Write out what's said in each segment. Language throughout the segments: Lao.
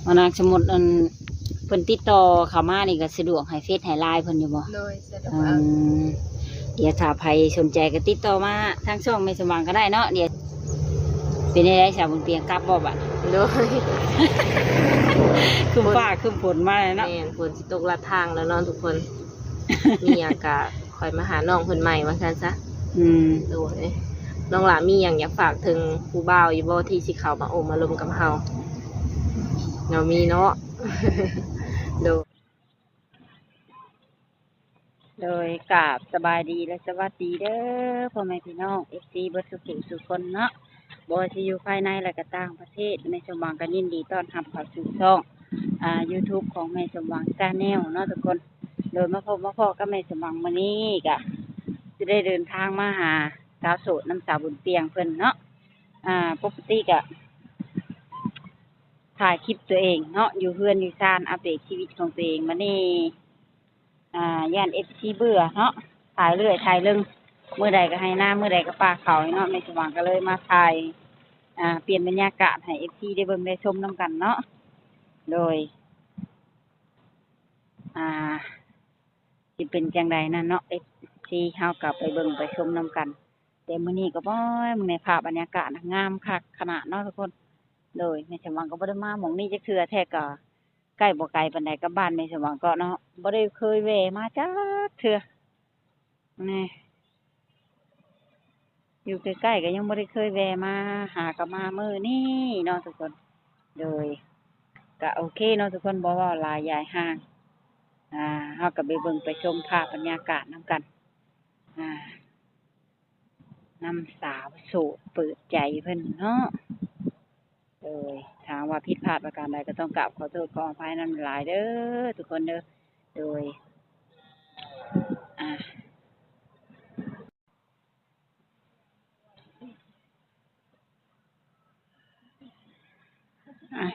ວ່ານາງ ສົມມຸດອັນເພິ່ນຕິດຕໍ່ເຂົ້າມານີ້ ກໍສະດວກໃຫ້ເຟສໃຫ້ລາຍເພິ່ນຢູ່ບໍ່? ໂດຍ ສະດວກ ອືມ ດຽວຖ້າໃຜສົນໃຈກໍຕິດຕໍ່ມາທາງຊ່ອງແມ່ສົມຫວັງກໍໄດ້ເນາະ. ດຽວ ເປັນຈັ່ງໃດສາວບຸນປຽງ ກັບບໍ່ບາດ? ໂດຍ ຄຶ້ມຟ້າຄຶ້ມຝົນມາແລ້ວເນາະ. ແມ່ນ ຝົນຊິຕົກລັດທາງແລ້ວເນາະທຸກຄົນ. ມີຫຍັງກະຄ່ອຍມາຫານ້ອງເພິ່ນໃໝ່ວ່າຊັ້ນຊະ. ອືມ ໂດຍ ນ້ອງຫຼ້າມີຫຍັງຢາກຝາກເຖິງຜູ້ບ່າວຢູ່ບໍ່ ທີ່ຊິເຂົ້າມາໂອ້ມາລົມກັບເຮົາ? ເຮົາມີເນາະ. ໂດຍ ໂດຍ ກາບສະບາຍດີ ແລະ ສະຫວັດດີເດີ ພໍ່ແມ່ພີ່ນ້ອງ ເອັຟຊີ ເບິດສູ່ຜູ້ສູ່ຄົນເນາະ ບໍ່ວ່າຊິຢູ່ພາຍໃນ ແລະ ກໍຕ່າງປະເທດ. ແມ່ສົມຫວັງກໍຍິນດີຕ້ອນຮັບເຂົ້າສູ່ຊ່ອງ ອ່າ ຢູທູບຂອງແມ່ສົມຫວັງ Channel ເນາະທຸກຄົນ. ໂດຍ ມາພົບມາພໍ້ກັບແມ່ສົມຫວັງມື້ນີ້ ກະຊິໄດ້ເດີນທາງມາຫາສາວໂສດນຳສາວບຸນປຽງເພິ່ນເນາະ. ອ່າ ປົກກະຕິກະຖ່າຍຄລິບຕົວເອງເນາະ ຢູ່ເຮືອນຢູ່ຊານ ອັບເດດຊີວິດຂອງຕົວເອງ. ບັດນີ້ ອ່າ ຢ້ານເອັຟຊີເບື່ອເນາະ ຖ່າຍເລື້ອຍຖ່າຍເລິງ ມື້ໃດກໍໄຮ່ນາ ມື້ໃດກໍປ່າເຂົ້າເນາະ. ແມ່ສົມຫວັງກໍເລີຍມາຖ່າຍ ອ່າ ປ່ຽນບັນຍາກາດໃຫ້ເອັຟຊີໄດ້ເບິ່ງໄດ້ຊົມນຳກັນເນາະ. ໂດຍ ອ່າ ຊິເປັນຈັ່ງໃດນັ້ນເນາະ ເອັຟຊີ ເຮົາກໍໄປເບິ່ງໄປຊົມນຳກັນ. ແຕ່ມື້ນີ້ກໍ ໂອ້ຍ ເບິ່ງໃນພາບບັນຍາກາດນະ ງາມຄັກຂະໜາດເນາະທຸກຄົນ. ໂດຍ ແມ່ສົມຫວັງກໍບໍ່ໄດ້ມາໝ່ອງນີ້ຈັກເທື່ອ ແທ້ກໍໃກ້ບໍ່ໄກປານໃດກັບບ້ານແມ່ສົມຫວັງເກາະເນາະ ບໍ່ໄດ້ເຄີຍແວ່ມາຈັກເທື່ອ. ນີ້ ຢູ່ໃກ້ໆ ກໍຍັງບໍ່ໄດ້ເຄີຍແວ່ມາ ຫາກໍມາມື້ນີ້ເນາະທຸກຄົນ. ໂດຍ ກະໂອເຄເນາະທຸກຄົນ ບໍ່ເວົ້າຫຼາຍຢາຍຫ່າງ ອ່າ ເຮົາກໍໄປເບິ່ງໄປຊົມພາບບັນຍາກາດນຳກັນ ອ່າ ນຳສາວໂສດເປີດໃຈເພິ່ນເນາະ. ໂດຍ ຖ້າຫາກວ່າຜິດພາດປະການໃດ ກໍຕ້ອງກາບຂໍໂທດຂໍອະໄພນຳຫຼາຍເດີທຸກຄົນເດີ. ໂດຍ ອ່າ ອ່ະ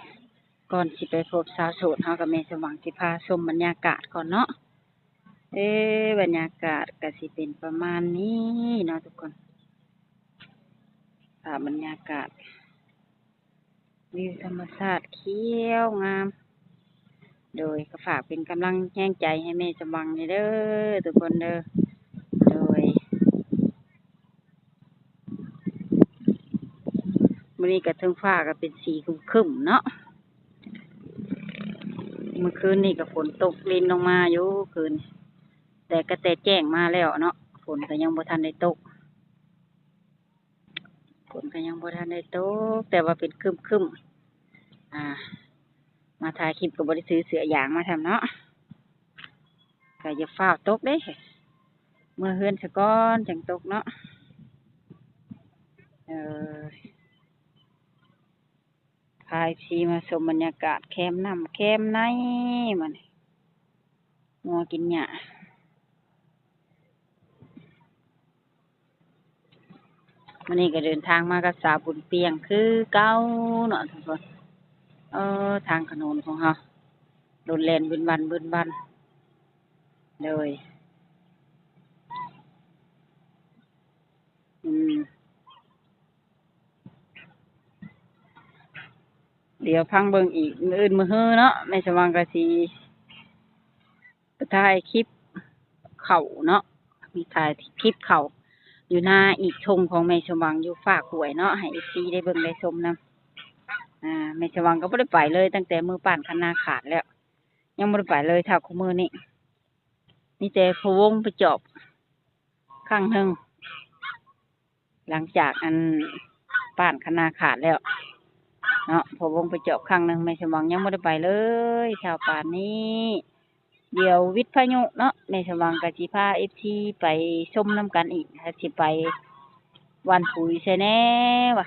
ກ່ອນຊິໄປພົບສາວໂສດ ເຮົາກັບແມ່ສົມຫວັງຊິພາຊົມບັນຍາກາດກ່ອນເນາະ. ເອີ ບັນຍາກາດກໍຊິເປັນປະມານນີ້ເນາະທຸກຄົນ ພາບບັນຍາກາດ ວິວທຳມະຊາດຂຽວງາມ. ໂດຍ ກໍຝາກເປັນກຳລັງແຮງໃຈໃຫ້ແມ່ສົມຫວັງແດ່ເດີທຸກຄົນເດີ. ໂດຍ ມື້ນີ້ກໍເທິງຟ້າກໍເປັນສີຄຶ້ມໆເນາະ ມື້ຄືນນີ້ກໍຝົນຕົກລິນລົງມາຢູ່ຄືນ ແຕ່ກໍແຕ່ແຈ້ງມາແລ້ວເນາະ ຝົນກໍຍັງບໍ່ທັນໄດ້ຕົກ. ຝົນກໍຍັງບໍ່ທັນໄດ້ຕົກ ແຕ່ວ່າເປັນຄຶ້ມໆ ອ່າ ມາຖ່າຍຄລິບກໍບໍ່ໄດ້ຖືເສື້ອຢາງມານຳເນາະ ກໍຢ່າຟ້າວຕົກເດ້ ເມືອເຮືອນສາກ່ອນຈັ່ງຕົກເນາະ. ເອີ ພາເອັຟຊີມາຊົມບັນຍາກາດແຄມນ້ຳແຄມໃນ ມານີ້ ງົວກິນຫຍ້າ. ມື້ນີ້ກໍເດີນທາງມາກັບສາວບຸນປຽງຄືເກົ່າເນາະທຸກຄົນ. ເອີ ທາງຖະໜົນຂອງເຮົາ ລົດແລ່ນບຶນບັນບຶນບັນ. ໂດຍ ອືມ ດຽວຟັງເບິ່ງອີກ ມື້ອື່ນມື້ຮືເນາະ ແມ່ສະຫວ່າງກໍຊິໄປຖ່າຍຄລິບເຂົ້າເນາະ ມີຖ່າຍຄລິບເຂົ້າຢູ່ນາອີກທົ່ງຂອງແມ່ສະຫວ່າງຢູ່ຟາກຫ້ວຍເນາະ ໃຫ້ເອັຟຊີໄດ້ເບິ່ງໄດ້ຊົມນຳ. ອ່າ ແມ່ສະຫວ່າງກໍບໍ່ໄດ້ໄປເລີຍ ຕັ້ງແຕ່ມື້ປ້ານຄັນນາຂາດແລ້ວ ຍັງບໍ່ໄດ້ໄປເລີຍເທົ່າຄູ່ມື້ນີ້ ມີແຕ່ພະວົງໄປຈອບຄັ້ງໜຶ່ງ ຫຼັງຈາກອັນປ້ານຄັນນາຂາດແລ້ວເນາະ ພະວົງໄປຈອບຄັ້ງໜຶ່ງ ແມ່ສະຫວ່າງຍັງບໍ່ໄດ້ໄປເລີຍເທົ່າປານນີ້. ດຽວວິດພາຍຸເນາະ ແມ່ສະຫວ່າງກໍຊິພາເອັຟຊີໄປຊົມນຳກັນອີກ ວ່າຊິໄປຫວ່ານປຸ໋ຍໃສ່ແດ່ວ່າ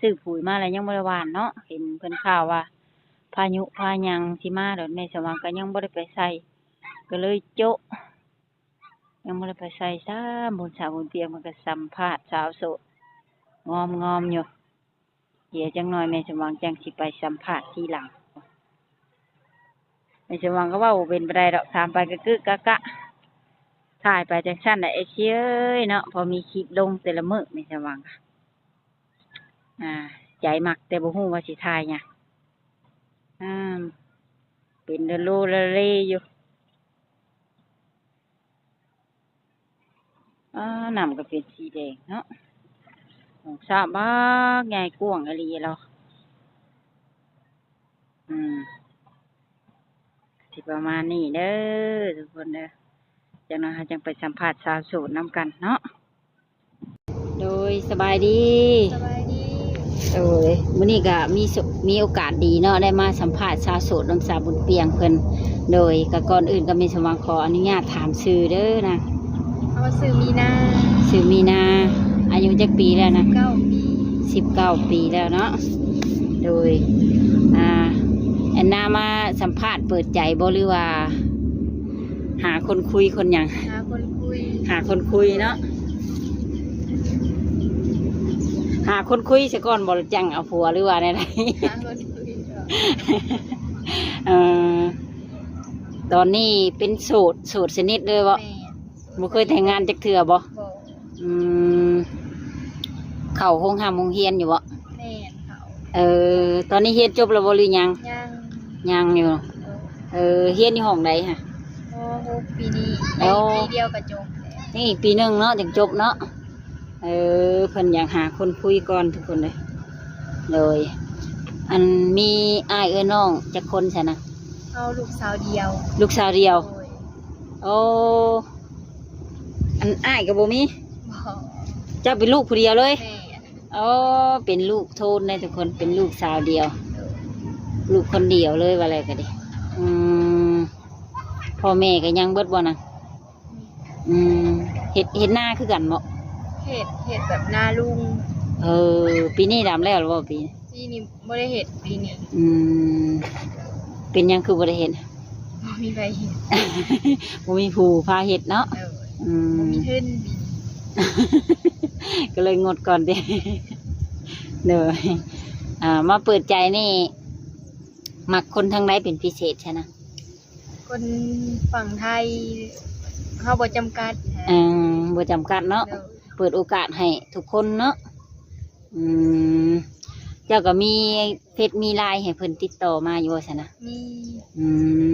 ຊື້ປຸ໋ຍມາແລ້ວຍັງບໍ່ໄດ້ຫວ່ານເນາະ ເຫັນເພິ່ນຂ່າວວ່າພາຍຸພາຫຍັງຊິມາໂດດ ແມ່ສະຫວ່າງກໍຍັງບໍ່ໄດ້ໄປໃສ່ ກໍເລີຍໂຈະ ຍັງບໍ່ໄດ້ໄປໃສ່ຊ້ຳ. ບຸນສາວບຸນປຽງເພິ່ນກໍສຳພາດສາວໂສດງອມໆຢູ່ ດຽວຈັກໜ່ອຍແມ່ສະຫວ່າງຈັ່ງຊິໄປສຳພາດທີຫຼັງ. ແມ່ສະຫວ່າງກໍເວົ້າບໍ່ເປັນປານໃດດອກ ຖາມໄປກະກຶກກະກະ ຖ່າຍໄປຈັ່ງຊັ້ນແຫຼະເອັຟຊີເອີຍເນາະ ພໍມີຄລິບລົງແຕ່ລະມື້ ແມ່ສະຫວ່າງ ອ່າ ໃຈມັກແຕ່ບໍ່ຮູ້ວ່າຊິຖ່າຍຫຍັງ. ງາມ ເປັນລະໂລລະເລຢູ່. ອ້າ ນ້ຳກໍເປັນສີແດງເນາະ. ຫ້ອງສະບັກໃຫຍ່ກວ້າງອີ່ຫຼີລາວ. ອືມ ຊິປະມານນີ້ເດີທຸກຄົນເດີ. ຈັກໜ້ອຍເຮົາຈັ່ງໄປສຳພາດສາວໂສດນຳກັນເນາະ. ໂດຍ ສະບາຍດີ. ສະບາຍດີ. ໂດຍ ມື້ນີ້ກະມີ ມີໂອກາດດີເນາະ ໄດ້ມາສຳພາດສາວໂສດນຳສາວບຸນປ່ຽງເພິ່ນ. ໂດຍ ກະກ່ອນອື່ນກະມີສະຫວັງຂໍອະນຸຍາດຖາມຊື່ເດີນາງ. ເຮົາຊື່ມີນາ. ຊື່ມີນາ. ອາຍຸຈັກປີແລ້ວນາງ? ສິບເກົ້າປີ. ສິບເກົ້າປີແລ້ວເນາະ. ໂດຍ ອ່າ ແອນນາມາສຳພາດເປີດໃຈບໍ່ ຫຼືວ່າຫາຄົນຄຸຍຄົນຫຍັງ? ຫາຄົນຄຸຍ. ຫາຄົນຄຸຍເນາະ. ຫາຄົນຄຸຍຊະກ່ອນບໍ່ ລະຈັ່ງເອົາຜົວ ຫຼືວ່າແນວໃດ? ຫາຄົນຄຸຍກ່ອນ. ເອີ ຕອນນີ້ເປັນໂສດ ໂສດສະໜິດເລີຍບໍ່? ແມ່ນ. ບໍ່ເຄີຍແຕ່ງງານຈັກເທື່ອບໍ່? ບໍ່. ອືມ ເຂົ້າໂຮງຮ່ຳໂຮງຮຽນຢູ່ບໍ່? ແມ່ນ ເຂົ້າ. ເອີ ຕອນນີ້ຮຽນຈົບແລ້ວບໍ່ ຫຼືຍັງ? ຍັງ. ຍັງຢູ່. ໂດຍ. ເອີ ຮຽນຢູ່ຫ້ອງໃດຫະ? ມໍຫົກ ປີນີ້ ໂອ້ ໄດ້ປີດຽວກໍຈົບແລ້ວ. ຍັງອີກປີໜຶ່ງເນາະ ຈັ່ງຈົບເນາະ. ເອີ ເພິ່ນຢາກຫາຄົນຄຸຍກ່ອນທຸກຄົນເລີຍ. ໂດຍ ອັນ ມີອ້າຍເອື້ອຍນ້ອງຈັກຄົນຊັ້ນນະ? ເຮົາລູກສາວດຽວ. ລູກສາວດຽວ. ໂດຍ. ໂອ້ ອັນອ້າຍກໍບໍ່ມີ? ບໍ່. ເຈົ້າເປັນລູກຜູ້ດຽວເລີຍ? ແມ່ນ. ໂອ້ ເປັນລູກໂທນເດ້ທຸກຄົນ ເປັນລູກສາວດຽວ. ໂດຍ. ລູກຄົນດຽວເລີຍວ່າແລ້ວກໍດີ. ອືມ ພໍ່ແມ່ກໍຍັງເບິດບໍ່ນະ? ອືມ ເຮັດ ເຮັດນາຄືກັນບໍ່? ເຮັດ ເຮັດແບບນາລຸງ. ເອີ ປີນີ້ດຳແລ້ວບໍ່? ປີ ປີນີ້ບໍ່ໄດ້ເຮັດປີນີ້. ອືມ ເປັນຫຍັງຄືບໍ່ໄດ້ເຮັດ? ບໍ່ມີໃຜເຮັດ. ບໍ່ມີຜູ້ພາເຮັດເນາະ. ເອີ ອືມ ບໍ່ມີທຶນ. ກໍເລີຍງົດກ່ອນເດ້. ໂດຍ ອ່າ ມາເປີດໃຈນີ້ ມັກຄົນທາງໃດເປັນພິເສດຊະນະ? ຄົນຝັ່ງໄທ ເຮົາບໍ່ຈຳກັດ. ເອີ ບໍ່ຈຳກັດເນາະ. ໂດຍ. ເປີດໂອກາດໃຫ້ທຸກຄົນເນາະ. ອືມ ເຈົ້າກໍມີເຟສມີລາຍໃຫ້ເພິ່ນຕິດຕໍ່ມາຢູ່ບໍ່ຊັ້ນນະ? ມີ. ອື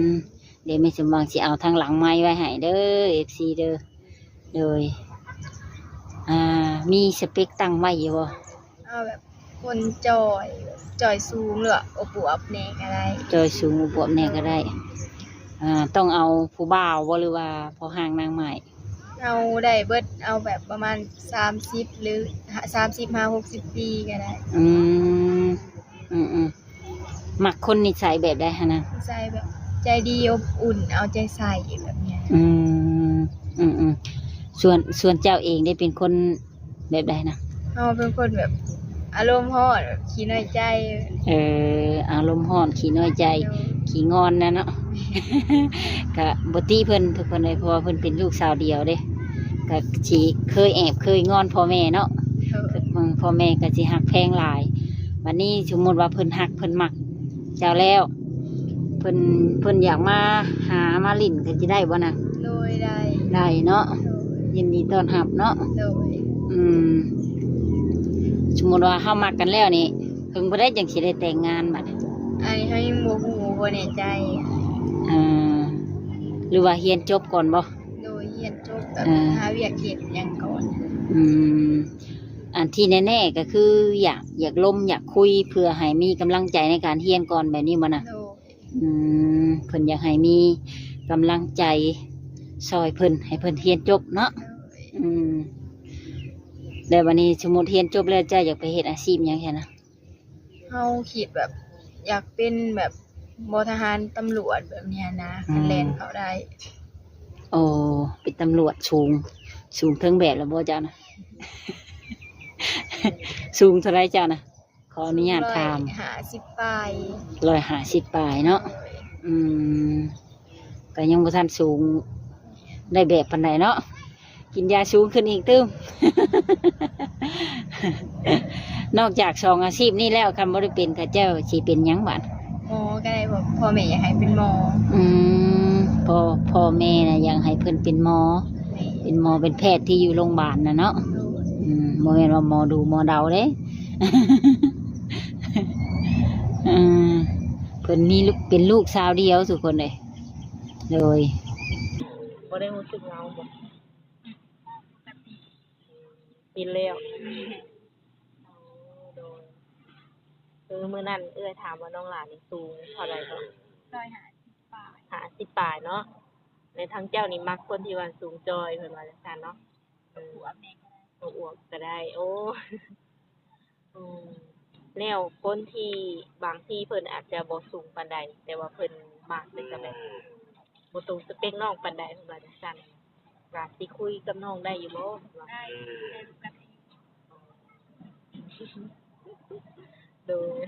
ມ ດຽວແມ່ສົມຫວັງຊິເອົາທາງຫຼັງໄມໄວ້ໃຫ້ເດີ ເອັຟຊີເດີ. ໂດຍ ອ່າ ມີສະເປັກຕັ້ງໄວ້ຢູ່ບໍ່? ເອົາແບບຄົນຈ່ອຍ ຈ່ອຍສູງ ຫຼືວ່າອວບໆແດ່ກໍໄດ້. ຈ່ອຍສູງອວບໆແດ່ກໍໄດ້. ອ່າ ຕ້ອງເອົາຜູ້ບ່າວບໍ່ ຫຼືວ່າພໍ່ຮ້າງນາງໝ້າຍ? ເອົາໄດ້ເບິດ ເອົາແບບປະມານສາມສິບ ຫຼື ສາມສິບຫາຫົກສິບປີກໍໄດ້. ອືມ ອືມໆ ມັກຄົນນິໄສແບບໃດຫັ້ນນະ? ນິໄສແບບໃຈດີ ອົບອຸ່ນ ເອົາໃຈໃສ່ແບບນີ້. ອືມ ອືມໆ ສ່ວນ ສ່ວນເຈົ້າເອງໄດ້ເປັນຄົນ ແບບໃດນະ? ເຮົາເປັນຄົນແບບອາລົມຮ້ອນ ແບບຂີ້ນ້ອຍໃຈ. ເອີ ອາລົມຮ້ອນ ຂີ້ນ້ອຍໃຈ. ໂດຍ. ຂີ້ງອນນະເນາະ. ກະບໍ່ຕິເພິ່ນທຸກຄົນເອີຍ ເພາະວ່າເພິ່ນເປັນລູກສາວດຽວເດ້ ກະຊິເຄີຍແອບເຄີຍງອນພໍ່ແມ່ເນາະ. ໂດຍ. ອືມ ພໍ່ແມ່ກະຊິຮັກແພງຫຼາຍ. ບັດນີ້ສົມມຸດວ່າເພິ່ນຮັກເພິ່ນມັກເຈົ້າແລ້ວ ເພິ່ນ ເພິ່ນຢາກມາຫາມາຫຼິ້ນກໍຊິໄດ້ບໍ່ນະ? ໂດຍ ໄດ້. ໄດ້ເນາະ. ໂດຍ. ຍິນດີຕ້ອນຮັບເນາະ. ໂດຍ. ອືມ ສົມມຸດວ່າເຮົາມັກກັນແລ້ວນີ້ ເຖິງບໍ່ໄດ້ຈັ່ງຊິໄດ້ແຕ່ງງານບັດ? ອັນນີ້ເຮົາຍັງບໍ່ຮູ້ ບໍ່ແນ່ໃຈ. ອ່າ ຫຼືວ່າຮຽນຈົບກ່ອນບໍ່? ໂດຍ ຮຽນຈົບ ແບບ ອ່າ ຫາວຽກເຮັດຫຍັງກ່ອນ. ອືມ ອັນທີ່ແນ່ໆກໍຄືຢາກ ຢາກລົມ ຢາກຄຸຍ ເພື່ອໃຫ້ມີກຳລັງໃຈໃນການຮຽນກ່ອນ ແບບນີ້ບໍ່ນະ? ໂດຍ. ອືມ ເພິ່ນຢາກໃຫ້ມີກຳລັງໃຈຊ່ອຍເພິ່ນ ໃຫ້ເພິ່ນຮຽນຈົບເນາະ. ໂດຍ. ອືມ ແລ້ວບັດນີ້ສົມມຸດຮຽນຈົບແລ້ວ ເຈົ້າຢາກໄປເຮັດອາຊີບຫຍັງຊັ້ນນະ? ເຮົາຄິດແບບຢາກເປັນແບບ ບໍ່ ທະຫານ ຕຳຫຼວດ ແບບນີ້ນະ. ອືມ ຄັນແລ່ນເຂົ້າໄດ້. ໂອ້ ເປັນຕຳຫຼວດ ສູງ ສູງເຖິງແບບແລ້ວບໍ່ເຈົ້ານະ? ສູງເທົ່າໃດເຈົ້ານະ? ຂໍອະນຸຍາດຖາມ. ຮ້ອຍຫ້າສິບປາຍ. ຮ້ອຍຫ້າສິບປາຍເນາະ. ໂດຍ. ອືມ ກໍຍັງບໍ່ທັນສູງໄດ້ແບບປານໃດເນາະ. ກິນຢາສູງຂຶ້ນອີກຕື່ມ. ນອກຈາກສອງອາຊີບນີ້ແລ້ວ ຄັນບໍ່ໄດ້ເປັນຂະເຈົ້າຊິເປັນຫຍັງບາດ? ໝໍກໍໄດ້ ພໍ່ແມ່ຢາກໃຫ້ເປັນໝໍ. ອືມ ພໍ່ ພໍ່ແມ່ນະຢາກໃຫ້ເພິ່ນເປັນໝໍ. ແມ່ນ. ເປັນໝໍເປັນແພດທີ່ຢູ່ໂຮງບານນະເນາະ. ໂດຍ. ອືມ ບໍ່ແມ່ນວ່າໝໍດູໝໍເດົາເດ້. ເອີ ເ ເພິ່ນມີລູກ ເປັນລູກສາວດຽວທຸກຄົນເອີຍ. ໂດຍ ບໍ່ໄດ້ຮູ້ສຶກເຫງົາບໍ່? ເປັນແລ້ວ. ໂດຍ ຄືມື້ນັ້ນເອື້ອຍຖາມວ່ານ້ອງຫຼ້ານີ້ສູງເທົ່າໃດເກາະ? ຮ້ອຍຫ້າສິບປາຍ. ຫ້າສິບປາຍເນາະ. ແລະທາງເຈົ້ານີ້ມັກຄົນທີ່ວ່າສູງຈ່ອຍ ເພິ່ນວ່າຈັ່ງຊັ້ນເນາະ. ເອີ ອວບແດ່ກໍໄດ້ ອວບໆກໍໄດ້. ໂອ້ ອືມ ແລ້ວຄົນທີ່ບາງທີເພິ່ນອາດຈະບໍ່ສູງປານໃດ ແຕ່ວ່າເພິ່ນມັກ ແຕ່ກໍແບບບໍ່ຕົງສະເປັກນ້ອງປານໃດ ເພິ່ນວ່າຈັ່ງຊັ້ນ ວ່າຊິຄຸຍກັບນ້ອງໄດ້ຢູ່ບໍ່? ໄດ້ ໄດ້ປົກກະຕິ. ໂດຍ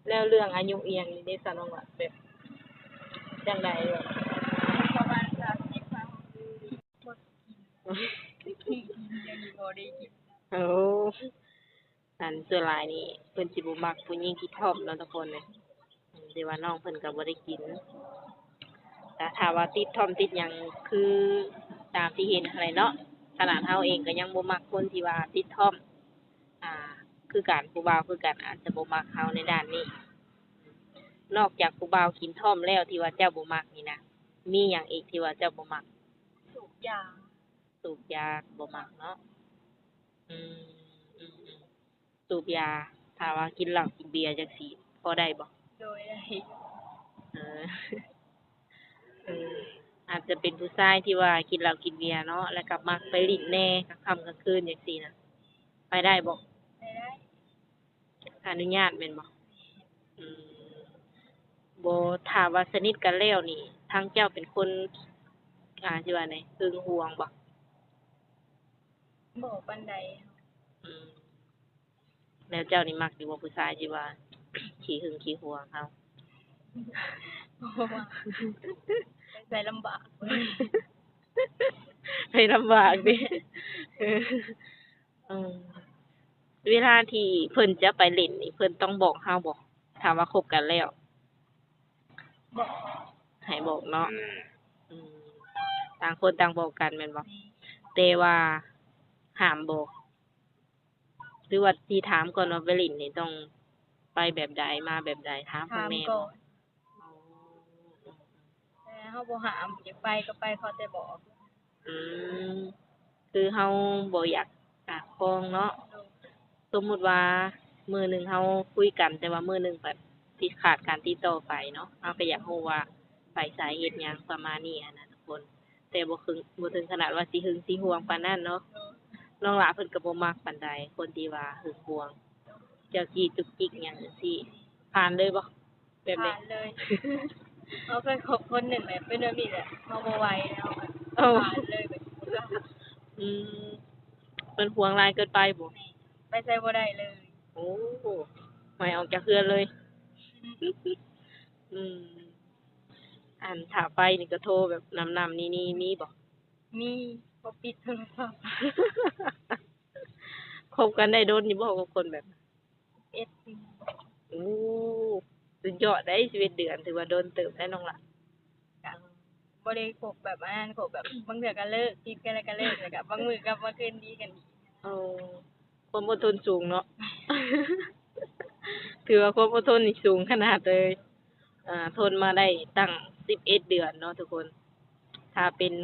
ແລ້ວເລື່ອງອາຍຸອີ່ຫຍັງນີ້ເດ ສາວນ້ອງວ່າແບບຈັ່ງໃດ? ປະມານສາມສິບ ບໍ່ໄດ້ກິນ ດຽວນີ້ບໍ່ໄດ້ກິນ. ໂອ້ ອັນສ່ວນຫຼາຍນີ້ເພິ່ນຊິບໍ່ມັກຜູ້ຍິງທີ່ທ້ອມເນາະທຸກຄົນເອີຍ ແຕ່ວ່ານ້ອງເພິ່ນກໍບໍ່ໄດ້ກິນ. ແຕ່ຖ້າວ່າຕິດທ້ອມຕິດຫຍັງ ຄືຕາມທີ່ເຫັນຫັ້ນແຫຼະເນາະ ຂະໜາດເຮົາເອງກໍຍັງບໍ່ມັກຄົນທີ່ວ່າຕິດທ້ອມ ອ່າ ຄືກັນ ຜູ້ບ່າວຄືກັນ ອາດຈະບໍ່ມັກເຮົາໃນດ້ານນີ້. ນອກຈາກຜູ້ບ່າວກິນທ້ອມແລ້ວທີ່ວ່າເຈົ້າບໍ່ມັກນີ້ນະ ມີຫຍັງອີກທີ່ວ່າເຈົ້າບໍ່ມັກ? ສູບຢາ. ສູບຢາບໍ່ມັກເນາະ. ອືມ ອືມ ອືມ ສູບຢາ ຖ້າວ່າກິນເຫຼົ້າກິນເບຍຈັ່ງຊີ້ ພໍໄດ້ບໍ່? ໂດຍ ໄດ້. ເອີ ເອີ ອາດຈະເປັນຜູ້ຊາຍທີ່ວ່າກິນເຫຼົ້າກິນເບຍເນາະ ແລ້ວກໍມັກໄປຫຼິ້ນແດ່ ກາງຄ່ຳກາງຄືນຈັ່ງຊີ້ນະ ໄປໄດ້ບໍ່? ໄປໄດ້. ອະນຸຍາດແມ່ນບໍ່? ອືມ ບໍ່ ຖ້າວ່າສະໜິດກັນແລ້ວນີ້ ທາງເຈົ້າເປັນຄົນ ອ່າ ຊິວ່າໃດ ຫຶງຫວງບໍ່? ບໍ່ປານໃດ. ອືມ ແລ້ວເຈົ້ານີ້ມັກຢູ່ບໍ່ ຜູ້ຊາຍທີ່ວ່າຂີ້ຫຶງຂີ້ຫວງເຮົາ? ບໍ່ມັກ ໄປໃສລຳບາກ ໄປລຳບາກຕິ. ເອີ ເອີ ເວລາທີ່ເພິ່ນຈະໄປຫຼິ້ນນີ້ ເພິ່ນຕ້ອງບອກເຮົາບໍ່ ຖ້າວ່າຄົບກັນແລ້ວ? ບອກ. ໃຫ້ບອກເນາະ. ອືມ ຕ່າງຄົນຕ່າງບອກກັນແມ່ນບໍ່? ແມ່ນ. ແຕ່ວ່າຫ້າມບອກ ຫຼືວ່າຊິຖາມກ່ອນວ່າໄປຫຼິ້ນນີ້ຕ້ອງໄປແບບໃດ ມາແບບໃດ ຖາມເພິ່ນແມ່ນບໍ່? ອໍ ແຕ່ເຮົາບໍ່ຫ້າມ ຢາກໄປກໍໄປ ຂໍແຕ່ບອກ. ອືມ ຄືເຮົາບໍ່ຢາກ ອ່າ ຄອງເນາະ. ໂດຍ. ສົມມຸດວ່າມື້ໜຶ່ງເຮົາຄຸຍກັນ ແຕ່ວ່າມື້ໜຶ່ງບັດຕິດ ຂາດການຕິດຕໍ່ໄປເນາະ ເຮົາກໍຢາກຮູ້ວ່າໄປໃສເຮັດຫຍັງ ປະມານນີ້ຫັ້ນນະທຸກຄົນ. ແຕ່ບໍ່ເຖິງ ບໍ່ເຖິງຂະໜາດວ່າຊິຫຶງຊິຫວງປານນັ້ນເນາະ. ໂດຍ. ນ້ອງຫຼ້າເພິ່ນກໍບໍ່ມັກປານໃດ ຄົນທີ່ວ່າຫຶງຫວງ ເຈົ້າຈີ້ຈຸກຈິກຫຍັງຈັ່ງຊີ້ ຜ່ານເລີຍບໍ່? ແບບໃດ? ຜ່ານເລີຍ. ເຮົາເຄີຍຄົບຄົນໜຶ່ງແຫຼະ ເປັນແບບນີ້ແຫຼະ ເຮົາບໍ່ໄຫວແລ້ວ ເອົາ ຜ່ານເລີຍແບບ. ອືມ ເພິ່ນຫວງຫຼາຍເກີນໄປບໍ່? ແມ່ນ. ໄປໃສບໍ່ໄດ້ເລີຍ. ໂອ້ ໄລ່ອອກຈາກເຮືອນເລີຍ. ອືມ ອັນຖ້າໄປນີ້ກໍໂທແບບນຳໆນີ້ໆ ມີບໍ່? ມີ ບໍ່ປິດໂທລະສັບ. ຄົບກັນໄດ້ດົນຢູ່ບໍ່ກັບຄົນແບບ ສິບເອັດປີ. ໂອ້ ສຸດຍອດເດ້. ສິບເອັດເດືອນ ຖືວ່າດົນເຕີບໄດ໋ນ້ອງຫຼ້າ. ກໍບໍ່ໄດ້ຄົບແບບອັນນັ້ນ ຄົບແບບບາງເທື່ອກໍເລີກ ຜິດກັນແລ້ວກໍເລີກ ແລ້ວກໍບາງມື້ກັບມາຄືນດີກັນອີກ. ໂອ້ ຄວາມອົດທົນສູງເນາະ. ຖືວ່າຄວາມອົດທົນນີ້ສູງຂະໜາດເລີຍ. ອ່າ ທົນມາໄດ້ຕັ້ງສິບເອັດເດືອນເນາະທຸກຄົນ. ຖ້າເປັນ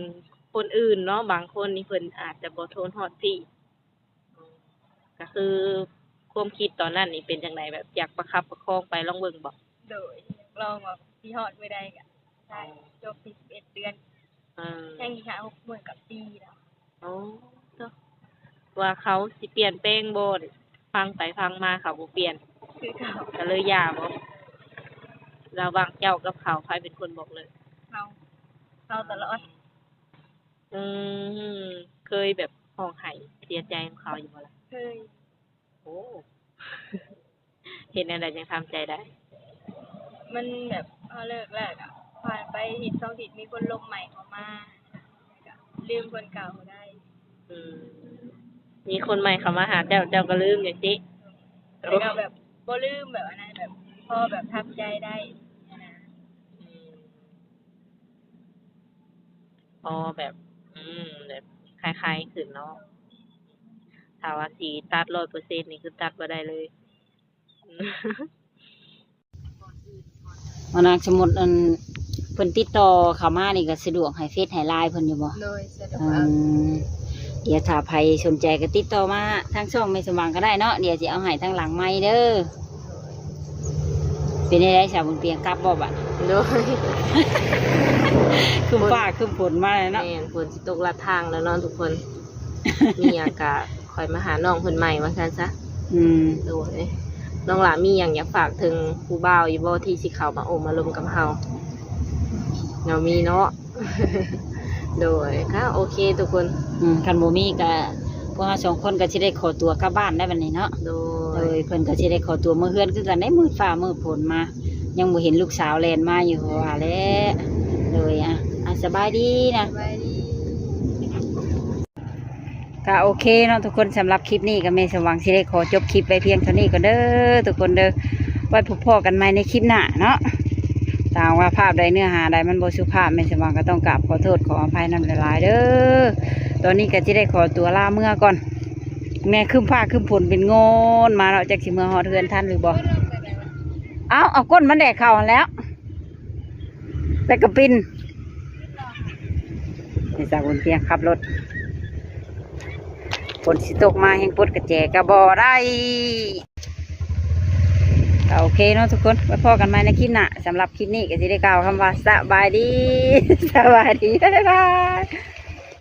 ຄົນອື່ນເນາະ ບາງຄົນນີ້ເພິ່ນອາດຈະບໍ່ທົນຮອດພີ້. ກໍຄືຄວາມຄິດຕອນນັ້ນນີ້ເປັນຈັ່ງໃດ? ແບບຢາກປະຄັບປະຄອງໄປລອງເບິ່ງບໍ່? ໂດຍ ຢາກລອງວ່າຊິຮອດມື້ໃດກໍໄດ້. ອໍ ຈົບສິບເອັດເດືອນ. ເອີ ຍັງອີກຫ້າຫົກມື້ກໍປີແລ້ວ. ໂອ້ ໂທ້ ວ່າເຂົາຊິປ່ຽນແປງບໍ່ນີ້ ຟັງໄປຟັງມາເຂົາບໍ່ປ່ຽນ ຄືເກົ່າ ກໍເລີຍຢ່າບໍ່? ລະຫວ່າງເຈົ້າກັບເຂົາ ໃຜເປັນຄົນບອກເລີກ? ເຮົາ ເຮົາຕະຫຼອດ. ອືມ ເຄີຍແບບຮ້ອງໄຫ້ເສຍໃຈນຳເຂົາຢູ່ບໍ່ລະ? ເຄີຍ. ໂອ້ ເຮັດແນວໃດຈັ່ງທຳໃຈໄດ້? ມັນແບບເຮົາເລີກແລ້ວກໍຜ່ານໄປອາທິດສອງອາທິດ ມີຄົນລົມໃໝ່ເຂົ້າມາ ກໍລືມຄົນເກົ່າບໍ່ໄດ້. ອືມ ມີຄົນໃໝ່ເຂົ້າມາຫາເຈົ້າ ເຈົ້າກໍລືມຈັ່ງຊີ້. ແຕ່ກໍແບບບໍ່ລືມແບບອັນນັ້ນ ແບບພໍແບບທຳໃຈໄດ້ຫັ້ນນະ. ອືມ ພໍແບບ ອືມ ແບບຄາຍໆຂຶ້ນເນາະ. ຖ້າວ່າຊິຕັດຮ້ອຍເປີເຊັນນີ້ ຄືຕັດບໍ່ໄດ້ເລີຍ. ວ່ານາງ ສົມມຸດອັນ ເພິ່ນຕິດຕໍ່ເຂົ້າມານີ້ກໍສະດວກໃຫ້ເຟສໃຫ້ລາຍເພິ່ນຢູ່ບໍ່? ໂດຍ ສະດວກ ອືມ ດຽວຖ້າໃຜສົນໃຈກໍຕິດຕໍ່ມາທາງຊ່ອງແມ່ສົມຫວັງກໍໄດ້ເນາະ ດຽວຊິເອົາໃຫ້ທາງຫຼັງໄມເດີ. ເປັນໃດສາວບຸນປຽງ ກັບບໍ່ບາດ? ໂດຍ ຄຶ້ມຟ້າຄຶ້ມຝົນມາແລ້ວເນາະ. ແມ່ນ ຝົນຊິຕົກລັດທາງແລ້ວເນາະທຸກຄົນ. ມີຫຍັງກະຄ່ອຍມາຫານ້ອງເພິ່ນໃໝ່ວ່າຊັ້ນຊະ. ອືມ ໂດຍ ນ້ອງຫຼ້າມີຫຍັງຢາກຝາກເຖິງຜູ້ບ່າວຢູ່ບໍ່ ທີ່ຊິເຂົ້າມາໂອ້ມາລົມກັບເຮົາ? ເຮົາມີເນາະ. ໂດຍ ກະໂອເຄທຸກຄົນ. ອືມ ຄັນບໍ່ມີກະ ພວກເຮົາສອງຄົນກໍຊິໄດ້ຂໍຕົວກັບບ້ານໄດ້ບັດນີ້ເນາະ. ໂດຍ ໂດຍ ເພິ່ນກໍຊິໄດ້ຂໍຕົວເມືອເຮືອນຄືກັນເດ້ ມືດຟ້າມືດຝົນມາ ຍັງບໍ່ເຫັນລູກສາວແລ່ນມາຢູ່ ວ່າແຫຼະ. ໂດຍ ອ່ະ ອ່ະ ສະບາຍດີນະ. ສະບາຍດີ. ກະໂອເຄເນາະທຸກຄົນ ສຳລັບຄລິບນີ້ກໍແມ່ສົມຫວັງຊິໄດ້ຂໍຈົບຄລິບໄວ້ພຽງເທົ່ານີ້ກ່ອນເດີທຸກຄົນເດີ. ໄວ້ພົບພໍ້ກັນໃໝ່ໃນຄລິບໜ້າເນາະ. ຖ້າຫາກວ່າພາບໃດເນື້ອຫາໃດມັນບໍ່ສຸພາບ ແມ່ສົມຫວັງກໍຕ້ອງກາບຂໍໂທດຂໍອະໄພນຳຫຼາຍໆເດີ. ຕອນນີ້ກໍຊິໄດ້ຂໍຕົວລາເມືອກ່ອນ. ແມ່ຄຶ້ມຟ້າຄຶ້ມຝົນເປັນໂງນມາເນາະ ຈັກຊິເມືອຮອດເຮືອນທັນຫຼືບໍ່. ເອົາ ເອົາກົ້ນມັນແດກເຂົ້າຫັ້ນແລ້ວ. ແລ້ວກໍປິ່ນ ໃຫ້ສາວບຸນປຽງຂັບລົດ. ຝົນຊິຕົກມາແຮງປົດກະແຈກໍບໍ່ໄດ້. ກໍໂອເຄເນາະທຸກຄົນ ໄວ້ພໍ້ກັນໃໝ່ໃນຄລິບໜ້າ. ສຳລັບຄລິບນີ້ກໍຊິໄດ້ກ່າວຄຳວ່າ ສະບາຍດີ ສະບາຍດີ ບາຍບາຍ.